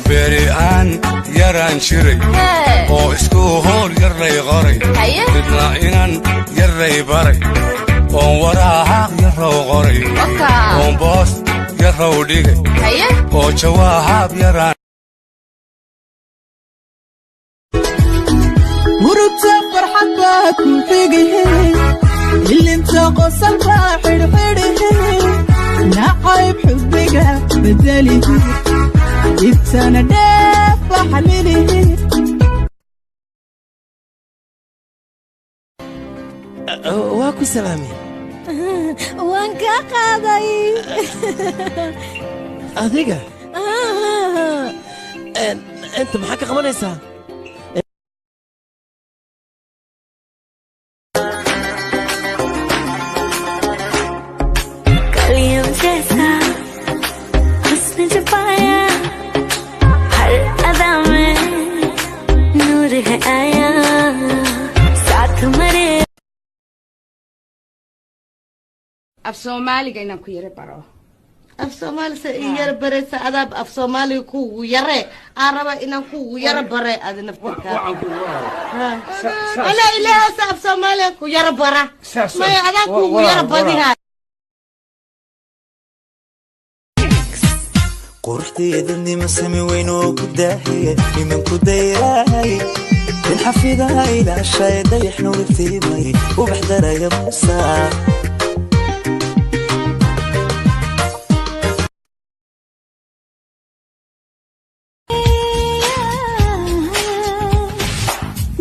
بريان يران شري او اسكو هول يري غري بدنا إنان يري بري او وراها يرو غري او بوس يرو ديغي او جواهاب يران مربتا فرحتها كل فيقيه اللي انت قصل راحل حريه نعايب حبك بدالي جبت انا دافع حليلي واكو سلامي وانكا قاضي أذيقة أنت محاكا قمانيسا af Soomaaliga inaan ku yara baro af Soomaali sa yara bare sa adab af Soomaali ku yare araba inaan ku yara bare adin naftirka waxaan ku ala ilaaha sa af Soomaali ku yara bara ma adan ku yara badiha quruxdeedani ma sami weyn oo ku daahiye iman ku dayraay الحفيدة إلى الشايدة يحنو الثيمي وبحضر يا موسى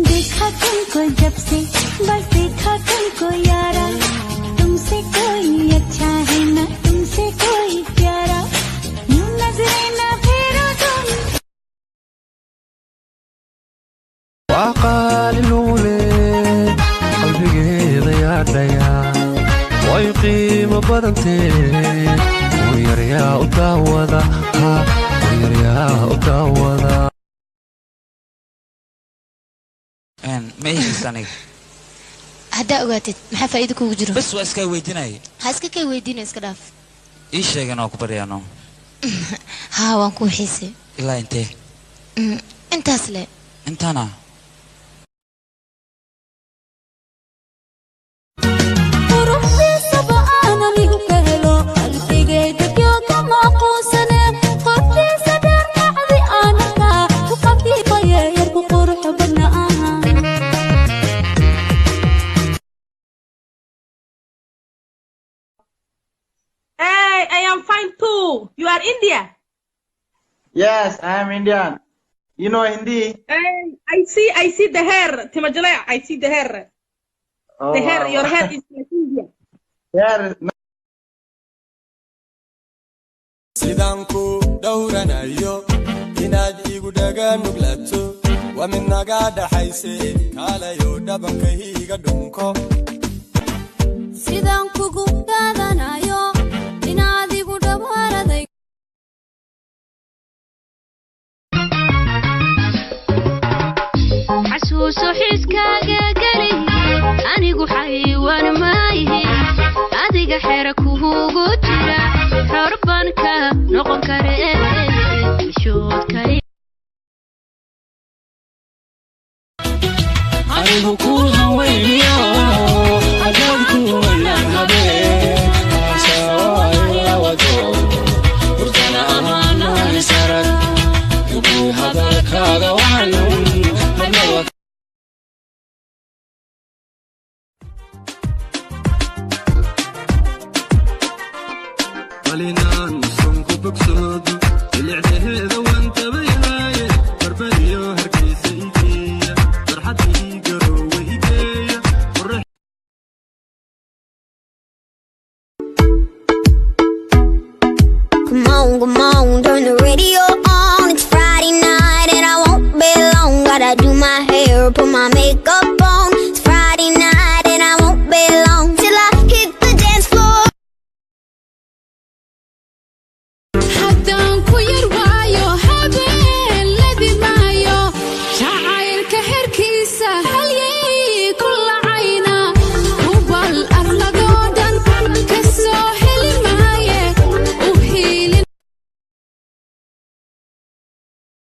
देखा तुमको जब से बस देखा तुमको यारा तुमसे कोई अच्छा है ना तुमसे कोई प्यारा यूं नजरे ना फेरो तुम وقال الأولى قلبي ضيع ضيع ويقيم بدنتي ويريا وتعوضا ويريا وتعوضا ما يجلساني هدا اوغاتid maxaa faa'iido kugu jiro bas waa iska weydiinay ha iska kay weydiinay iska dhaaf ii sheegan oo ku baryaano ha waan ku xiisay ilaa intee intaas le intana Hey, I am fine too. You are India? Yes, I am Indian. You know Hindi? I see the hair. Timajala, I see the hair. Oh, the hair, wow. your hair is like India. Hair. sidanku dhowranayo inaad igu dhaga nuglato waa mid naga dhaxayse kaalayo dhabankayga dhunko sidan kugu dhaadanayo inaad igu dhawaaraday xasuuso xiskaaga gali anigu xayawaan maayihi adiga xera kuugu jira xorbanka noqon kare shood kale anigu ku hawayniyo adabku wala habe sawaaya wado urtana amana sarat ugu hadalkaaga waxaan madnawa walinan sunku bogsoodu ilcdeheeda waan tabayhaaye barbariyo hargeysa igeeya farxadii garoowe igeeya Come on, turn the radio on. It's Friday night and I won't be long. Gotta do my hair, put my makeup